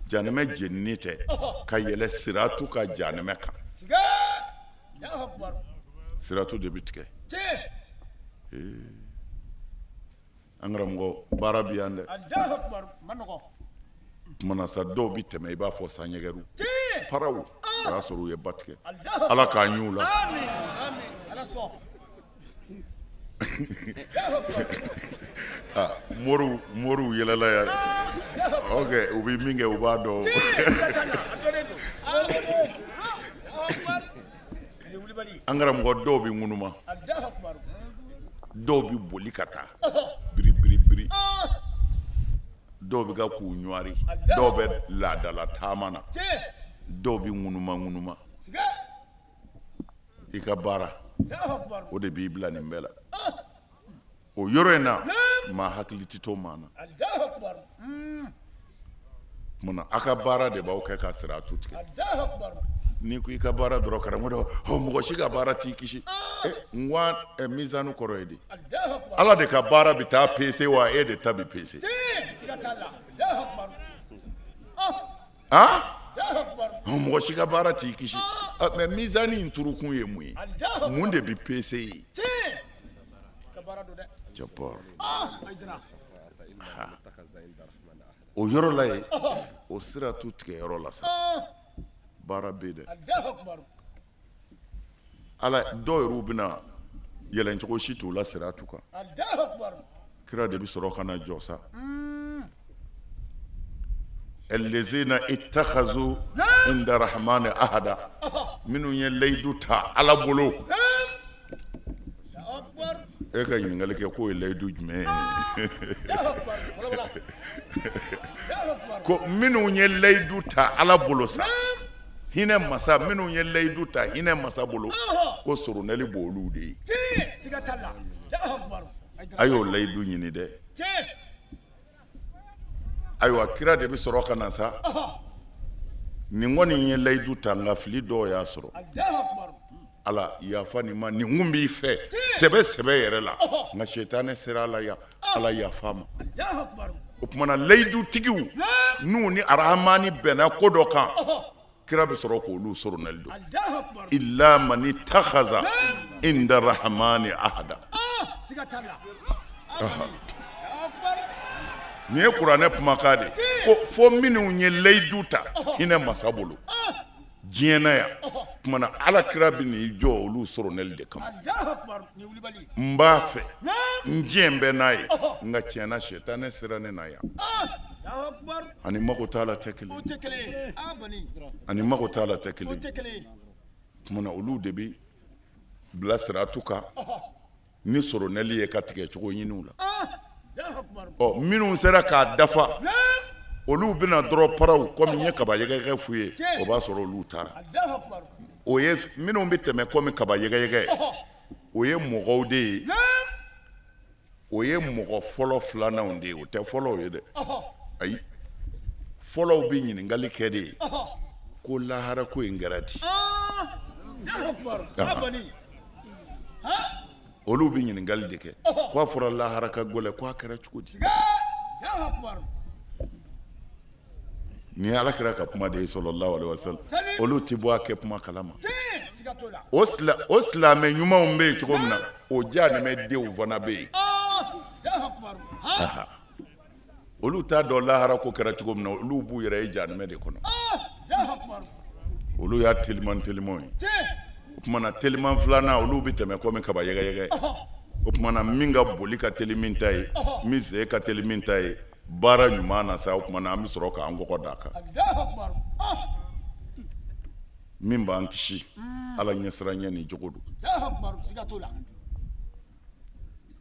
Speaker 4: Janɛmɛ jenini tɛ ka yɛlɛ siratu kan janɛmɛ kan, siratu de bɛ tigɛ. An karamɔgɔ, baara bi yan dɛ. Tuma sa dɔw bɛ tɛmɛ i b'a fɔ sanɲɛgɛru paraw, o y'a sɔrɔ u ye ba tigɛ. Ala k'an y'u la. Moriw moriw yɛlɛla yan, ok, u bɛ min kɛ u b'a dɔn. An karamɔgɔ, dɔw bɛ ŋunuma, dɔw bɛ boli ka taa biri biri biri, dɔw bɛ ka k'u ɲwari, dɔw bɛ laadala taama na, dɔw bɛ ŋunuma ŋunuma. I ka baara o de b'i bila nin bɛɛ la. O yɔrɔ in na, maa hakili tɛ to maa na. Munna aw ka baara de b'aw kɛ ka siratu tigɛ? N'i ko i ka baara dɔrɔn, karamɔgɔ dɔ, mɔgɔ si ka baara t'i kisi. N ko mizani kɔrɔ ye di? Ala de ka baara bɛ taa pese wa e de ta bɛ pese? Mɔgɔ si ka baara t'i kisi, mais mizani in turukun ye mun ye? Mun de bɛ pese ye? Jabbar. O yɔrɔ la yen, o siratu tigɛ yɔrɔ la sa, baara bɛ yen dɛ. Ala, dɔw yɛrɛ bɛna yɛlɛncogo si t'u la siratu kan. Kira de bɛ sɔrɔ ka na jɔ sa. Allazina ittakhazu inda rahmani ahada, minnu ye layidu ta Ala bolo. E ka ɲininkali kɛ k'o ye layidu jumɛn ye? Ko minnu ye layidu ta Ala bolo sa, hinɛ masa, minnu ye layidu ta hinɛ masa bolo, ko soronɛli b'olu de ye. A y'o layidu ɲini dɛ. Ayiwa, kira de bɛ sɔrɔ ka na sa. Nin kɔni ye layidu ta, nka fili dɔw y'a sɔrɔ. Ala yafa nin ma, nin kun b'i fɛ sɛbɛ sɛbɛ yɛrɛ la, nka sitanɛ sera a la yan. Ala yafa ma. O tuma na, layidutigiw n'u ni arahamani bɛnna ko dɔ kan, kira bɛ sɔrɔ k'olu soronɛli don. Illa man ittakhaza inda rahmani ahada. Nin ye kuranɛ kumakan de, ko fo minnu ye layidu ta hinɛ masa bolo. Diɲɛ na yan tuma na ala kira bɛ n'i jɔ olu soronɛli de kama. N b'a fɛ n diɲɛ bɛ n'a ye, nka tiɲɛ na sitanɛ sera ne na yan. Ani mago t'a la tɛ kelen, ani mago t'a la tɛ kelen. Tuma na olu de bɛ bila siratu kan ni soronɛli ye ka tigɛ cogo ɲini u la. Ɔ minnu sera k'a dafa, olu bɛna dɔrɔn paraw kɔmi n ye kaba yɛgɛyɛgɛ f'u ye, o b'a sɔrɔ olu taara. O ye minnu bɛ tɛmɛ kɔmi kaba yɛgɛyɛgɛ, o ye mɔgɔw de ye, o ye mɔgɔ fɔlɔ filananw de ye, o tɛ fɔlɔw ye dɛ. Ayi, fɔlɔw bɛ ɲininkali kɛ de ye ko lahara ko in kɛra di. Olu bɛ ɲininkali de kɛ ko a fɔra lahara ka gɛlɛn, ko a kɛra cogo di? Nin ye ala kira ka kuma de ye sallallahu alaihi wasallam. Olu tɛ bɔ a kɛ kuma kalama. O silamɛ ɲumanw bɛ yen cogo min na, o jahanɛmɛdenw fana bɛ yen. Olu t'a dɔn lahara ko kɛra cogo min na, olu b'u yɛrɛ ye jahanɛmɛ de kɔnɔ. Olu y'a teliman telimanw ye. O tuma na teliman filanan, olu bɛ tɛmɛ kɔmi kaba yɛgɛyɛgɛ. O tuma na min ka boli ka teli min ta ye, min sen ka teli min ta ye baara ɲuman na sa, o tuma na an bɛ sɔrɔ k'an kɔgɔ d'a kan. Min b'an kisi ala ɲɛsiranɲɛ ni jogo don,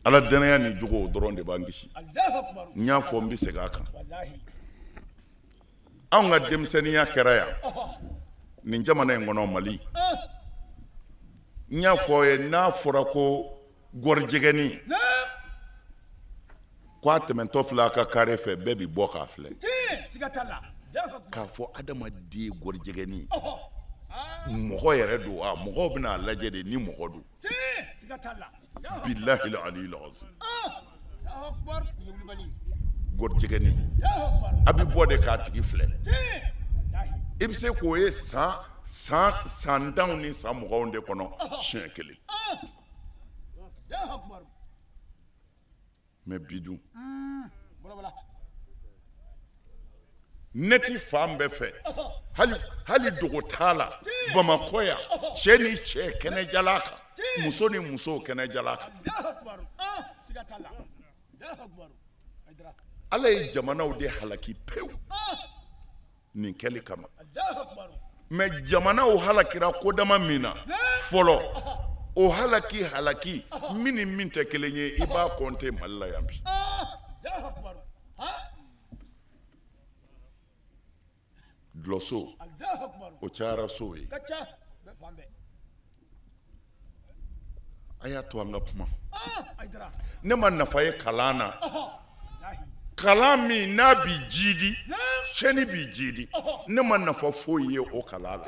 Speaker 4: ala dannaya ni jogo, o dɔrɔn de b'an kisi. N y'a fɔ, n bɛ segin a kan. Anw ka denmisɛnninya kɛra yan nin jamana in kɔnɔ, Mali. N y'a fɔ ye, n'a fɔra ko gɔrijɛgɛnin ko a tɛmɛntɔ filɛ a ka kare fɛ, bɛɛ bi bɔ k'a filɛ k'a fɔ adamaden gɔrijɛgɛnin mɔgɔ yɛrɛ don wa? Mɔgɔw bɛna a lajɛ de ni mɔgɔ don. Bilahi aliyil azim, gɔrijɛgɛnin a bɛ bɔ de k'a tigi filɛ. I bɛ se k'o ye san san san 10 ni san 20 de kɔnɔ siɲɛ kelen. Mais bi dun, nɛti fan bɛɛ fɛ, hali dogo t'a la. Bamakɔ yan, cɛ ni cɛ kɛnɛjalan kan, muso ni muso kɛnɛjalan kan. Ala ye jamanaw de halaki pewu nin kɛli kama. Mais jamanaw halakira ko dama min na fɔlɔ, o halaki halaki min ni min tɛ kelen ye, i b'a kɔnte Mali la yan bi. Dulɔso, o cayara sow ye. A y'a to an ka kuma. Ne ma nafa ye kalan na, kalan min n'a b'i jidi, tiɲɛni b'i jidi, ne ma nafa foyi ye o kalan la.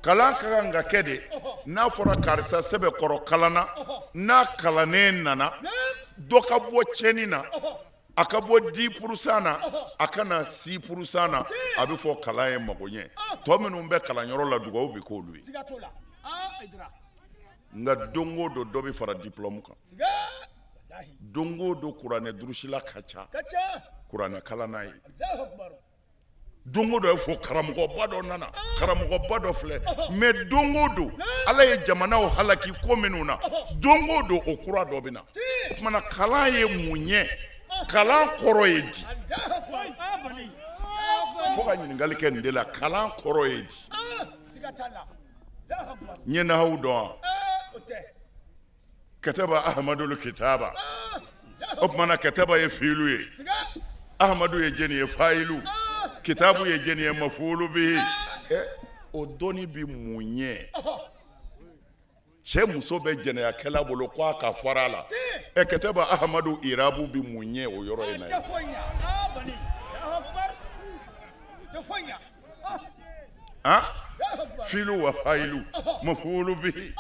Speaker 4: Kalan ka kan ka kɛ de, n'a fɔra karisa sɛbɛkɔrɔ kalanna, n'a kalannen nana, dɔ ka bɔ tiɲɛni na, a ka bɔ 10% na, a ka na 6% na, a bɛ fɔ kalan ye mago ɲɛ. Tɔ minnu bɛ kalanyɔrɔ la, dugawu bɛ k'olu ye. Nka don o don dɔ bɛ fara diplôme kan, don o don kuranɛ durusila ka ca kuranɛ kalanna ye, don o don fo karamɔgɔba dɔ nana, karamɔgɔba dɔ filɛ. Mais don o don, ala ye jamanaw halaki ko minnu na, don o don o kura dɔ bɛ na. O tuma na kalan ye mun ɲɛ? Kalan kɔrɔ ye di? Fo ka ɲininkali kɛ nin de la: kalan kɔrɔ ye di? N ye nahawu dɔn wa? Kataba ahamadul kitaba. O tuma na kataba ye fiilu ye, ahamadu ye jɛni ye fayilu, kitabu ye jɛni ye mafulu bihi. Ɛ, o dɔnni bi mun ɲɛ? Cɛ muso bɛ jɛnɛyakɛla bolo ko a ka fara a la. Ɛ, kataba ahamadu irabu bi mun ɲɛ o yɔrɔ in na yen? Han, fiilu wa fayilu mafulu bihi.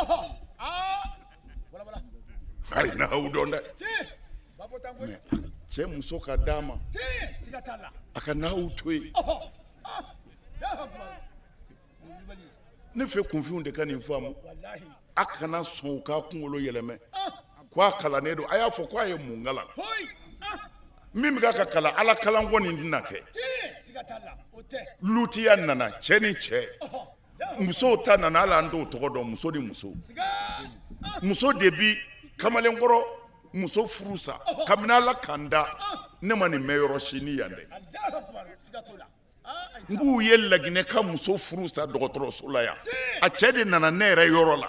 Speaker 4: Ayi, nahawu dɔn dɛ. Mais cɛ muso ka d'a ma, a ka nahawu to yen. Ne fɛ kunfinw de ka nin faamu. A kana sɔn u k'a kunkolo yɛlɛmɛ ko a kalannen don. A y'a fɔ ko a ye mun kalan? Min bɛ ka kalan ala kalanko nin tɛna kɛ. Lutiya nana cɛ ni cɛ, musow ta nana, hali an t'o tɔgɔ dɔn, muso ni muso. Muso de bi kamalenkɔrɔ muso furu sa. Kabini ala k'an da, ne ma nin mɛn yɔrɔ si ni yan dɛ. N k'u ye laginɛ ka muso furu sa dɔgɔtɔrɔso la yan. A cɛ de nana ne yɛrɛ yɔrɔ la.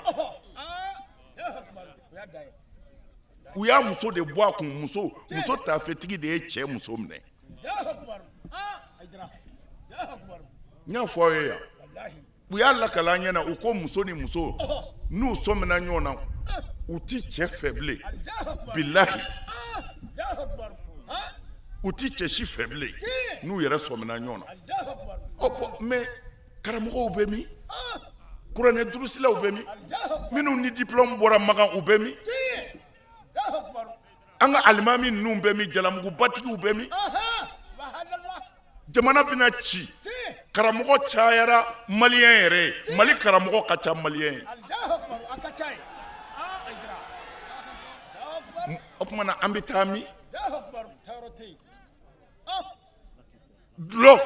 Speaker 4: U y'a muso de bɔ a kun. Muso muso taafetigi de ye cɛ muso minɛ. N y'a fɔ aw ye yan, u y'a lakali an ɲɛna. U ko muso ni muso, n'u sɔmina ɲɔgɔn na, u ti cɛ fɛ bilen. Bilahi, u ti cɛ si fɛ bilen n'u yɛrɛ sɔmina ɲɔgɔn na. Ɔ bɔn, mais karamɔgɔw bɛ min? Kuranɛ durusilaw bɛ min? Minnu ni diplôme bɔra Makan, u bɛ min? An ka alimami ninnu bɛ min? Jalamugubatigiw bɛ min? Jamana bɛna ci. Karamɔgɔ cayara maliyɛn yɛrɛ ye. Mali karamɔgɔ ka ca maliyɛn ye. O tuma na, an bɛ taa min? Dulɔ,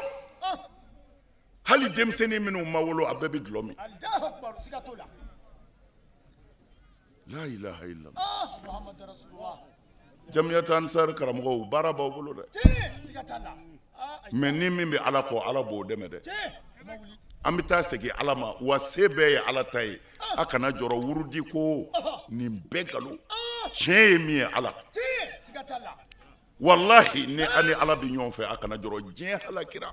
Speaker 4: hali denmisɛnnin minnu ma wolo, a bɛɛ bɛ dulɔ min. La ilaha illallah. Jamiyatu Ansar karamɔgɔw, baara b'aw bolo dɛ. Mais ni min bɛ Ala kɔ, Ala b'o dɛmɛ dɛ. An bɛ taa segin Ala ma wa, se bɛɛ ye Ala ta ye. A kana jɔrɔ wurudi ko nin bɛɛ nkalon. Tiɲɛ ye min ye, Ala, walahi, ni an ni Ala bɛ ɲɔgɔn fɛ, a kana jɔrɔ. Diɲɛ halakira,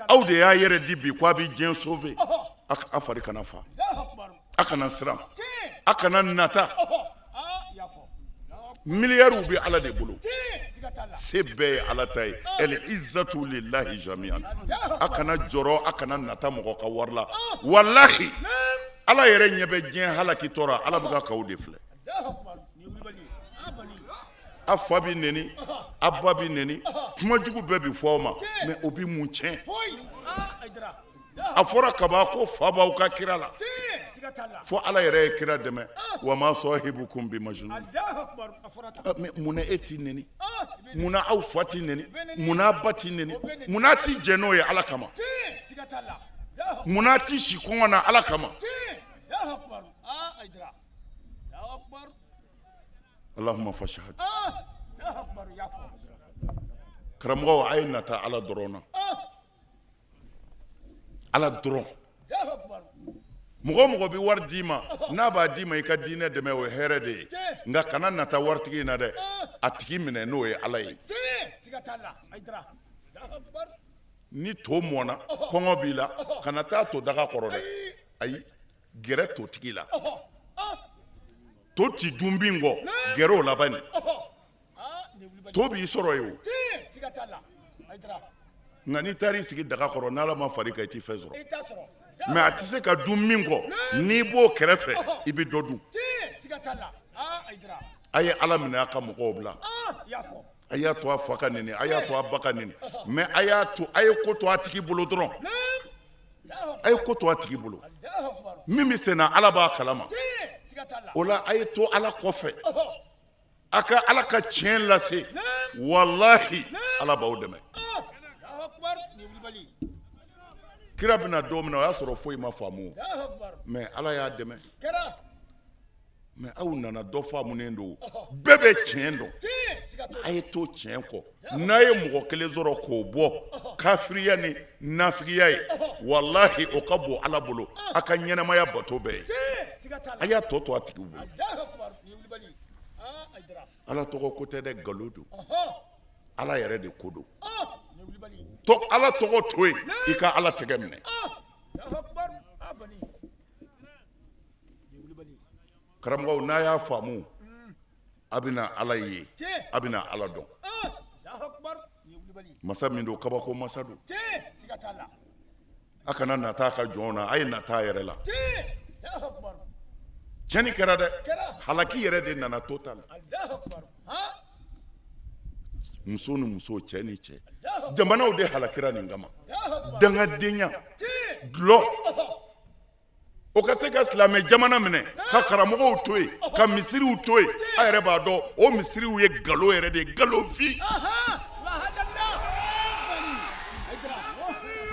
Speaker 4: aw de y'a yɛrɛ di bi ko a bɛ diɲɛ sauver. A fari kana fa, a kana siran, a kana nata. Miliyariw bɛ Ala de bolo, se bɛɛ ye Ala ta ye. El izzatu lillahi jamian. A kana jɔrɔ, a kana nata mɔgɔ ka wari la. Walahi, Ala yɛrɛ ɲɛ bɛ diɲɛ halakitɔ la. Ala bɛ ka k'aw de filɛ. A fa bɛ neni, a ba bɛ neni, kuma jugu bɛɛ bɛ fɔ aw ma, mais o bɛ mun tiɲɛ? A fɔra kaban ko fa b'aw ka kira la, fo Ala yɛrɛ ye kira dɛmɛ: wa ma sahibukum bi majnun. Mais munna e t'i neni? Munna aw fa t'i neni? Munna ba t'i neni? Munna t'i jɛ n'o ye Ala kama? Munna t'i si kɔngɔ na Ala kama? Allahumma fashhad. Karamɔgɔw, a ye nata Ala dɔrɔn na, Ala dɔrɔn. Mɔgɔ o mɔgɔ bɛ wari d'i ma, n'a b'a d'i ma i ka diinɛ dɛmɛ, o ye hɛrɛ de ye. Nka kana nata waritigi in na dɛ, a tigi minɛ n'o ye Ala ye. Ni to mɔna, kɔngɔ b'i la, kana taa to daga kɔrɔ dɛ. Ayi, gɛrɛ totigi la. To ti dun min kɔ, gɛrɛ o la bani. To b'i sɔrɔ yen o. Nka n'i taara i sigi daga kɔrɔ, n'Ala ma far'i kan, i t'i fɛn sɔrɔ. Mais a tɛ se ka dun min kɔ, n'i b'o kɛrɛfɛ, i bɛ dɔ dun. A ye Ala minɛ, a ka mɔgɔw bila. A y'a to a fa ka neni, a y'a to a ba ka neni, mais a y'a to, a ye ko to a tigi bolo dɔrɔn. A ye ko to a tigi bolo. Min bɛ sen na, Ala b'a kalama. O la, a ye to Ala kɔfɛ, a ka Ala ka tiɲɛ lase. Walahi, Ala b'aw dɛmɛ. Kira bɛna don min na, o y'a sɔrɔ foyi ma faamu, mais Ala y'a dɛmɛ. Mais aw nana, dɔ faamunen don, bɛɛ bɛ tiɲɛ dɔn. A ye to tiɲɛ kɔ. N'a ye mɔgɔ kelen sɔrɔ k'o bɔ kafiriya ni nafigiya ye, walahi, o ka bon Ala bolo a ka ɲɛnamaya bato bɛɛ ye. A y'a tɔ to a tigiw bolo. Ala tɔgɔ ko tɛ dɛ, nkalon don. Ala yɛrɛ de ko don. Ala tɔgɔ to yen, i ka Ala tɛgɛ minɛ. Karamɔgɔw, n'a y'a faamu, a bɛna Ala ye, a bɛna Ala dɔn. Masa min don, kabako masa don. A kana nata a ka jɔn na, a ye nata a yɛrɛ la. Tiɲɛni kɛra dɛ, halaki yɛrɛ de nana total. Muso ni muso, cɛ ni cɛ, jamanaw de halakira nin kama. Dangadenya, dulɔ, o ka se ka silamɛ jamana minɛ, ka karamɔgɔw to yen, ka misiriw to yen. A yɛrɛ b'a dɔn, o misiriw ye nkalon yɛrɛ de ye, nkalonfin.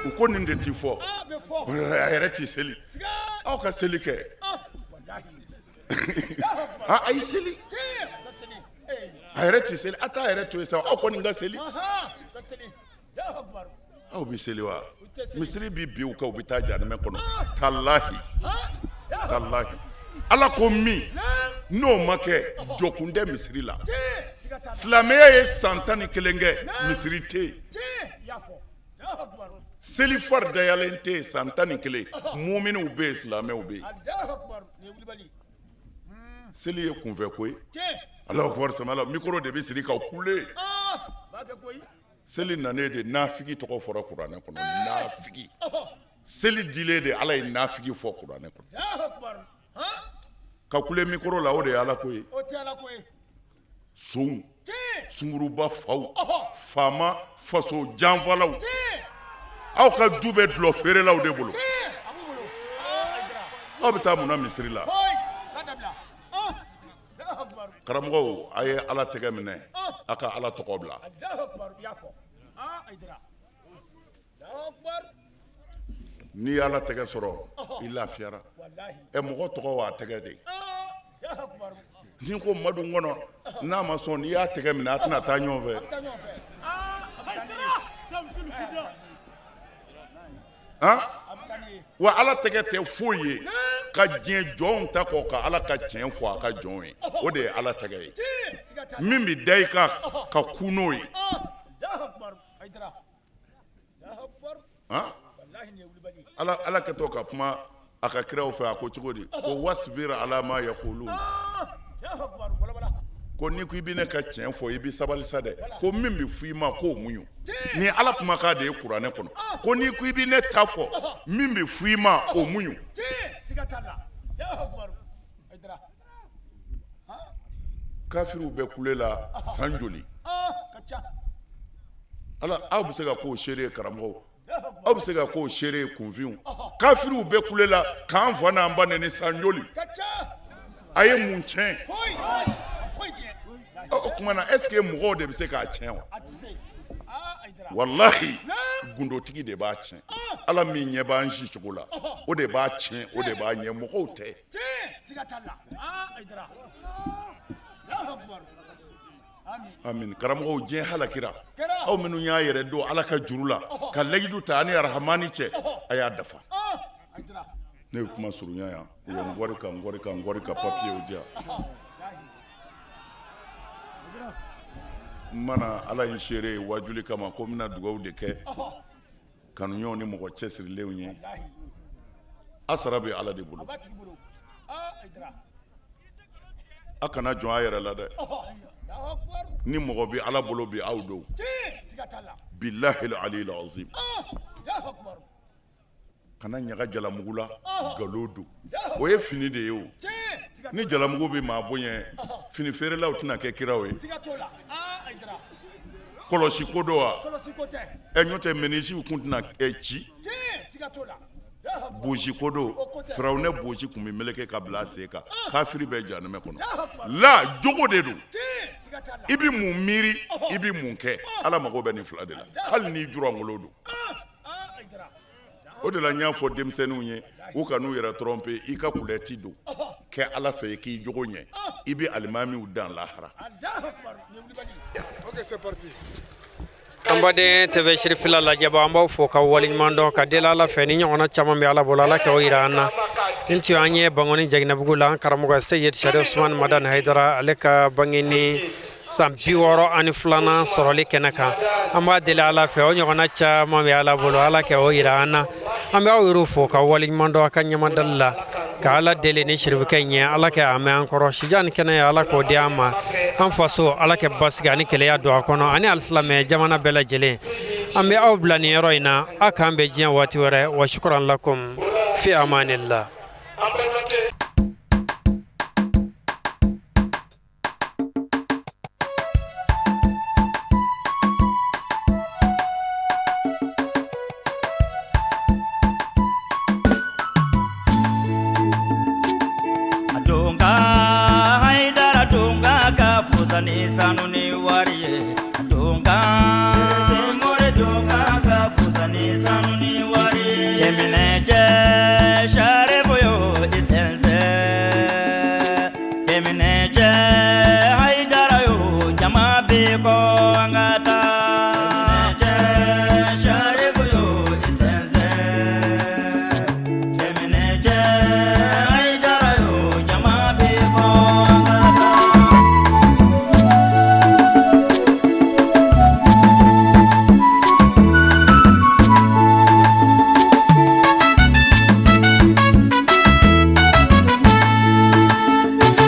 Speaker 4: U ko nin de ti fɔ, a yɛrɛ ti seli. Aw ka seli kɛ, a ye seli, a yɛrɛ ti seli, a t'a yɛrɛ to yen sa, aw kɔni ka seli. Aw bɛ seli wa? Misiri bi bin u kan, u bɛ taa jahanamɛ kɔnɔ. Talahi, talahi, Ala ko min n'o ma kɛ, jɔkun tɛ misiri la. Silamɛya ye san 11 kɛ, misiri tɛ yen, seli faridayalen tɛ yen san 11. Muminiw bɛ yen, silamɛw bɛ yen. Seli ye kunfɛ ko ye. Alahu akubar, samala micro de bɛ siri ka kule. Seli nanen de nafigi tɔgɔ fɔra kuranɛ kɔnɔ, nafigi. Seli dilen de Ala ye nafigi fɔ kuranɛ kɔnɔ. Ka kule micro la, o de ye Ala ko ye. Sonw, sunguruba faw, faama faso janfalaw, aw ka du bɛ dulɔ feerelaw de bolo. Aw bɛ taa mun na misiri la? Karamɔgɔw, a ye Ala tɛgɛ minɛ, a ka Ala tɔgɔ bila. N'i ye Ala tɛgɛ sɔrɔ, i lafiyara. Ɛ, mɔgɔ tɔgɔ wa a tɛgɛ de. N'i ko Madu kɔnɔ n'a ma sɔn, n'i y'a tɛgɛ minɛ, a tɛna taa ɲɔgɔn fɛ. Wa Ala tɛgɛ tɛ foyi ye ka diɲɛ jɔnw ta kɔ ka Ala ka tiɲɛ fɔ a ka jɔnw ye, o de ye Ala tɛgɛ ye. Min bɛ da i kan ka kun n'o ye. Ala kɛtɔ ka kuma a ka kiraw fɛ, a ko cogo di? Ko wasbir ala ma yaqulun. Ko n'i ko i bɛ ne ka tiɲɛ fɔ, i bɛ sabali sa dɛ. Ko min bɛ fɔ i ma, k'o muɲu. Ni Ala kumakan de ye kuranɛ kɔnɔ. Ko n'i ko i bɛ ne ta fɔ, min bɛ fɔ i ma, o muɲu. Kafiriw bɛ kule la san joli? Ala, aw bɛ se ka k'o seere ye karamɔgɔw, aw bɛ se ka k'o seere ye kunfinw. Kafiriw bɛ kule la k'an fa n'an ba neni san joli? A ye mun tiɲɛ? O tuma na, est ce que mɔgɔw de bɛ se k'a tiɲɛ wa? Walahi, gundotigi de b'a tiɲɛ. Ala min ɲɛ b'an si cogo la, o de b'a tiɲɛ, o de b'a ɲɛ, mɔgɔw tɛ. Amin. Karamɔgɔw, diɲɛ halakira. Aw minnu y'a yɛrɛ don Ala ka juru la ka layidu ta ani arahamani cɛ, a y'a dafa. Ne bɛ kuma surunya yan. U ye n kɔri ka n kɔri ka n kɔri ka papiyew di yan. N mana Ala ye seere ye wajuli kama ko n bɛna dugawu de kɛ kanuɲɔgɔn ni mɔgɔ cɛsirilenw ye. A sara bɛ Ala de bolo. A kana jɔn a yɛrɛ la dɛ. Ni mɔgɔ bɛ Ala bolo bi, aw don. Bilahi aliyil azim. Kana ɲaga jalamugu la, nkalon don. O ye fini de ye o. Ni jalamugu bɛ maa bonya, fini feerelaw tɛna kɛ kiraw ye. Kɔlɔsi ko don wa? Ɛ, n'o tɛ menisiw kun tɛna ci. Bosi ko don. Firawunɛ bosi tun bɛ meleke ka bila a sen kan. Kafiri bɛ jahanamɛ kɔnɔ. La jogo de don. I bɛ mun miiri, i bɛ mun kɛ, Ala mago bɛ nin fila de la, hali n'i jurangolo don. O de la n y'a fɔ denmisɛnninw ye, u kan'u yɛrɛ tromper. I ka kulɛti don kɛ Ala fɛ, i k'i jogo ɲɛ, i bɛ alimamiw dan lahara.
Speaker 1: An baden TV Sirifila lajɛba, an b'aw fo ka waleɲuman dɔn ka deli Ala fɛ. Ni ɲɔgɔnna caman bɛ Ala bolo, Ala k'o yira an na. Nin tun an ye Bankoni Jaginabugu la, an karamɔgɔ Seyid Sharif Usman Madani Hayidara, ale ka bange ni san 62nan sɔrɔli kɛnɛ kan. An b'a deli Ala fɛ, o ɲɔgɔnna caman bɛ Ala bolo, Ala kɛ o yira an na. An bɛ aw yɛrɛw fo ka waleɲuman dɔn a ka ɲɛmadali la, ka Ala deli ni sirifukɛ ɲɛ, Ala kɛ a mɛn an kɔrɔ. Sijan ni kɛnɛya, Ala k'o di an ma. An faso, Ala kɛ basigi ani kelenya don a kɔnɔ, ani alisilamɛ jamana bɛɛ lajɛlen. An bɛ aw bila nin yɔrɔ in na, aw k'an bɛn diɲɛ waati wɛrɛ. Wa shukran lakum, fi amanillah.
Speaker 5: Donka Haidara donka ka fusa ni sanu ni wari ye donka.